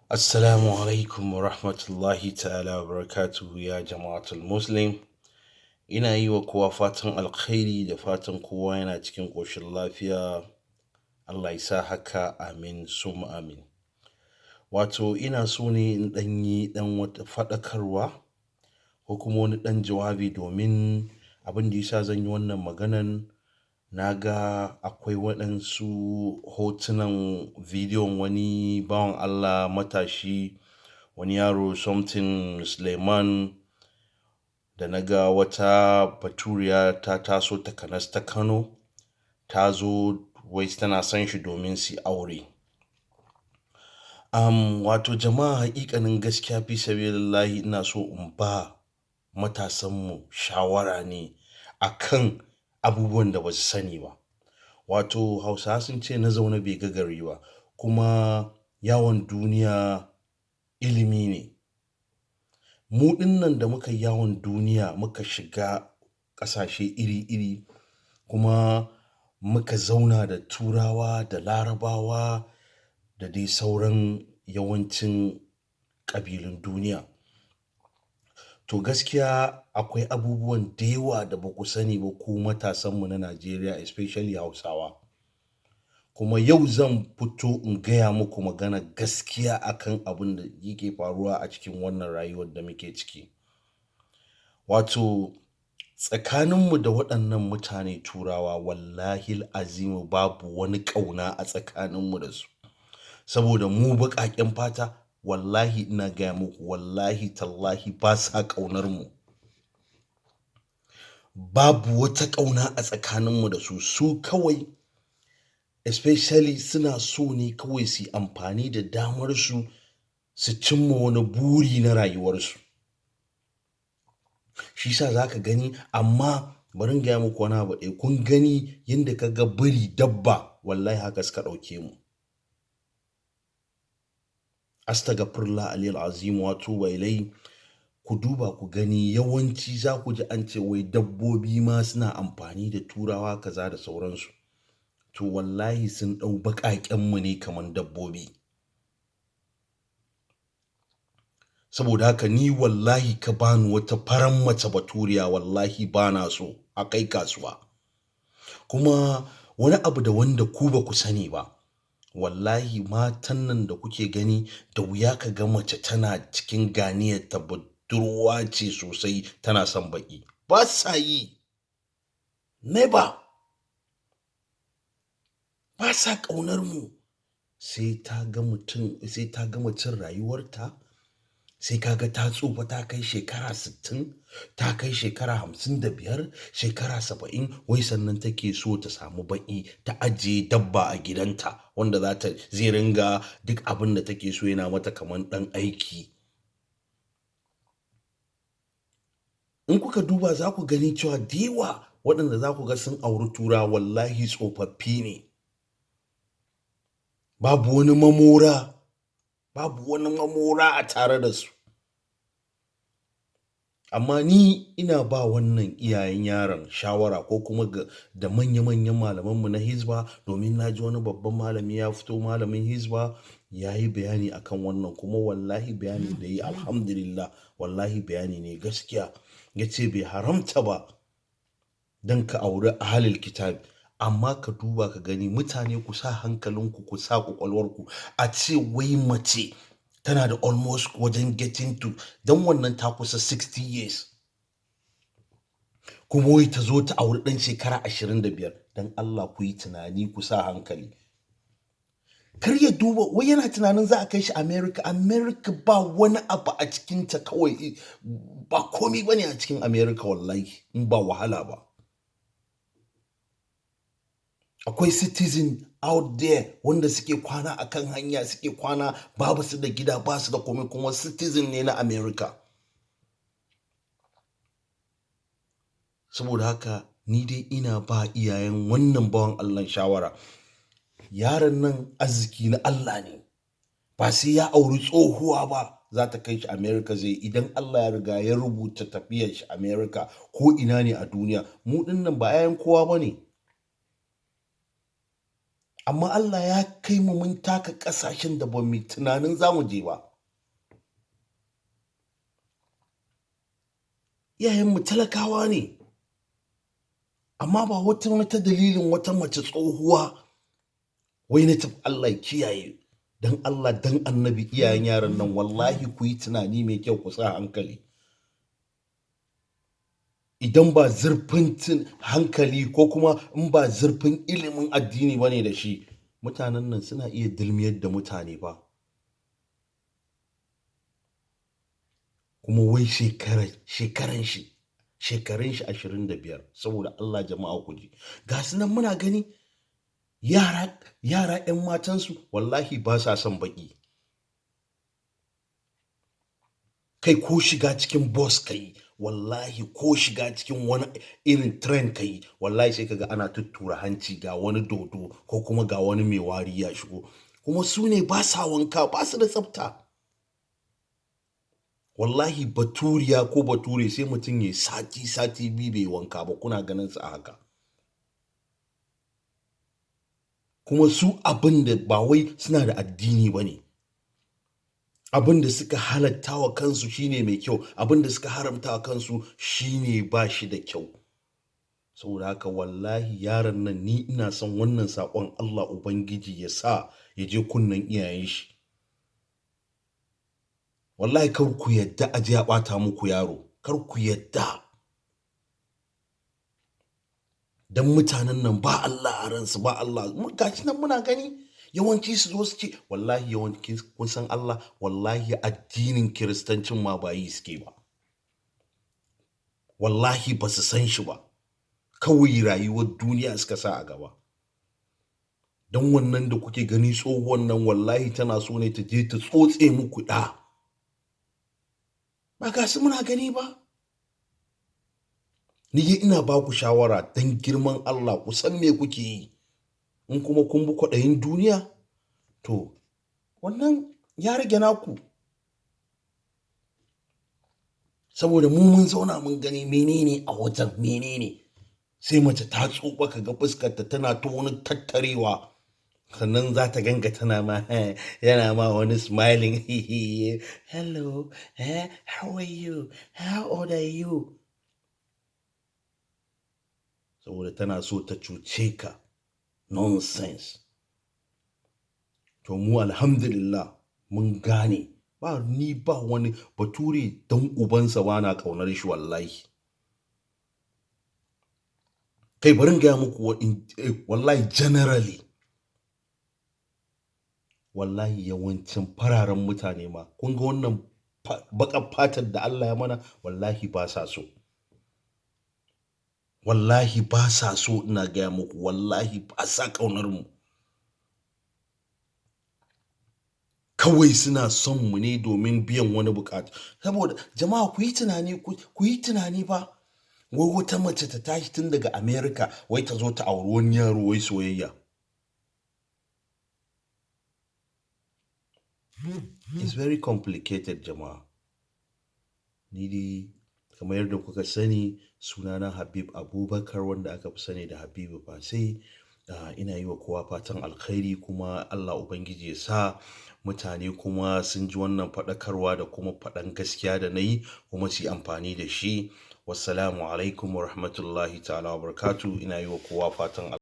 Assalamu alaikum wa rahmatullahi ta'ala wa barakatuhu ya jama'atul Muslim. Ina yi wa kowa fatan alkhairi da fatan kowa yana cikin ƙoshin lafiya. Allah ya sa haka, amin summa amin. Wato ina so ne in ɗan yi ɗan wata faɗakarwa ko kuma wani ɗan jawabi domin abin da ya sa zan yi wannan maganan, na ga akwai waɗansu hotunan bidiyon wani bawan Allah matashi, wani yaro something Suleiman, da na ga wata baturiya ta taso takanas ta Kano, ta zo wai tana son shi domin su yi aure. Wato jama'a, haƙiƙanin gaskiya, fi sabilillahi, ina so in ba matasanmu shawara ne akan abubuwan da ba su sani ba. Wato Hausawa sun ce na zaune bai ga gari ba, kuma yawon duniya ilimi ne. Mu dinnan da muka yi yawon duniya, muka shiga ƙasashe iri-iri, kuma muka zauna da Turawa da Larabawa da dai sauran yawancin ƙabilun duniya. To gaskiya akwai abubuwan da yawa da ba ku sani ba, ku matasanmu na Najeriya, especially Hausawa. Kuma yau zan fito in gaya muku magana gaskiya akan abin da yake faruwa a cikin wannan rayuwar da muke ciki. Wato tsakaninmu da waɗannan mutane Turawa, wallahi azimu, babu wani ƙauna a tsakaninmu da su. Saboda mu baƙaƙen fata, wallahi ina gaya muku, wallahi tallahi ba sa ƙaunar mu. Babu wata ƙauna a tsakaninmu da su, su kawai especially suna so ne kawai su yi amfani da damar su su cimma wani buri na rayuwarsu. Shi sa za ka gani, amma bari in gaya muku wani abu ɗaya, kun gani yadda ka ga biri dabba, wallahi haka suka ɗauke mu. Astagfirullah aliyul azim wa atubu ilai. Ku duba ku gani, yawanci za ku ji an ce wai dabbobi ma suna amfani da Turawa kaza da sauransu. To wallahi sun ɗau baƙaƙenmu ne kamar dabbobi. Saboda haka ni wallahi ka bani wata faran mace baturiya, wallahi ba na so a kai kasuwa. Kuma wani abu da wanda ku ba ku sani ba, wallahi matan nan da kuke gani, da wuya ka ga mace tana cikin ganiyar ta budurwa ce sosai tana son baƙi. Ba sa yi. Never. Ba sa ƙaunar mu. Sai ta ga mutum, sai ta gama cin rayuwarta, sai ka ga ta tsufa, ta kai shekara 60, ta kai shekara 55, shekara 70, wai sannan take so ta samu baƙi ta ajiye dabba a gidanta wanda za ta zai ringa duk abin da take so yana mata kamar ɗan aiki. In kuka duba za ku gani cewa da yawa waɗanda za ku ga sun auri Turawa, wallahi tsofaffi ne. Babu wani mamora, babu wani mamora a tare da su. Amma ni ina ba wannan iyayen yaron shawara, ko kuma ga da manya-manyan malamanmu na Hizba, domin na ji wani babban malami ya fito, malamin Hizba, ya yi bayani akan wannan, kuma wallahi bayani da yi, alhamdulillah, wallahi bayani ne gaskiya. Ya ce bai haramta ba don ka auri ahalil kitabi, amma ka duba ka gani, mutane ku sa hankalinku, ku sa ƙwaƙwalwarku, a ce wai mace tana da almost wajen getting to don wannan ta kusa 60 years, kuma wai ta zo ta auri ɗan shekara 25. Don Allah ku yi tunani, ku sa hankali. Kar ya duba wai yana tunanin za a kai shi America. America ba wani abu a cikinta, kawai ba komi bane a cikin America, wallahi in ba wahala ba. Akwai citizen out there wanda suke kwana a kan hanya, suke kwana, babu su da gida, ba su da komai, kuma citizen ne na America. Saboda haka ni dai ina ba iyayen wannan bawan Allah shawara. Yaron nan arziki na Allah ne, ba sai ya auri tsohuwa ba za ta kai shi America zai, idan Allah ya riga ya rubuta tafiyar shi America ko ina ne a duniya. Mu dinnan ba 'ya'yan kowa ba ne. Amma Allah ya kai mu mun taka ƙasashen da ba mu tunanin za mu je ba. Iyayenmu talakawa ne, amma ba wata dalilin wata mace tsohuwa wai na tafi. Allah ya kiyaye. Dan Allah dan annabi, iyayen yaran nan, wallahi ku yi tunani mai kyau, ku sa hankali. Idan ba zurfin hankali ko kuma in ba zurfin ilimin addini bane da shi, mutanen nan suna iya dulmiyar da mutane ba. Kuma wai shekaran shi, shekarun shi 25. Saboda Allah jama'a ku ji, ga su nan muna gani yara 'yan matansu wallahi ba sa son baƙi. Kai, ko shiga cikin bus kai, wallahi ko shiga cikin wani irin train kai, wallahi sai kaga ana tuttura hanci, ga wani dodo ko kuma ga wani mai wari ya shigo. Kuma su ne ba sa wanka, ba su da tsafta. Wallahi baturiya ko bature sai mutum ya sati, sati biyu bai wanka ba, kuna ganin su a haka. Kuma su abin da ba wai suna da addini ba ne, abin da suka halatta wa kansu shine mai kyau, abin da suka haramta wa kansu shine ba shi da kyau. Saboda haka wallahi yaron nan, ni ina son wannan saƙon Allah Ubangiji ya sa ya je kunnen iyayen shi. Wallahi kar ku yadda a je a ɓata muku yaro, kar ku yadda. Dan mutanen nan ba Allah a ransu, ba Allah. Gashi nan muna gani yawanci su zo su ce wallahi yawanci kun san Allah, wallahi addinin kiristancin ma ba yi suke ba, wallahi ba su san shi ba, kawai rayuwar duniya suka sa a gaba. Don wannan da kuke gani tsohuwan nan, wallahi tana so ne ta je ta tsotse muku ɗa. Ba ga su muna gani ba. Ni dai ina ba ku shawara, don girman Allah ku san me kuke yi. In kuma kun bi kwaɗayin duniya, to wannan ya rage naku. Saboda mu mun zauna mun gani menene a wajen, menene. Sai mace ta tsufa ka ga fuskarta tana ta wani tattarewa, sannan za ta ganga tana ma yana ma wani smiling, "Hello, how are you? How old are you?" Saboda tana so ta cuce ka. Nonsense. To mu alhamdulillah mun gane, ba ni ba wani bature don ubansa ba na ƙaunar shi wallahi. Kai, bari in gaya muku, wallahi generally, wallahi yawancin fararen mutane ma, kun ga wannan baƙar fatar da Allah ya mana, wallahi ba sa so. Wallahi ba sa so, ina gaya muku, wallahi ba sa ƙaunar mu. Kawai suna son mu ne domin biyan wani buƙatu. Saboda jama'a ku yi tunani, ku yi tunani fa. Wai wata mace ta tashi tun daga America wai ta zo ta auri wani yaro, wai soyayya. It's very complicated jama'a. Ni dai kamar yadda kuka sani, sunana Habib Abubakar, wanda aka fi sani da Habibu Fasai. Ina yi wa kowa fatan alkhairi, kuma Allah Ubangiji ya sa mutane kuma sun ji wannan faɗakarwa da kuma faɗan gaskiya da na yi, kuma su yi amfani da shi. Wassalamu alaikum wa rahmatullahi ta'ala wa barakatuh. Ina yi wa kowa fatan.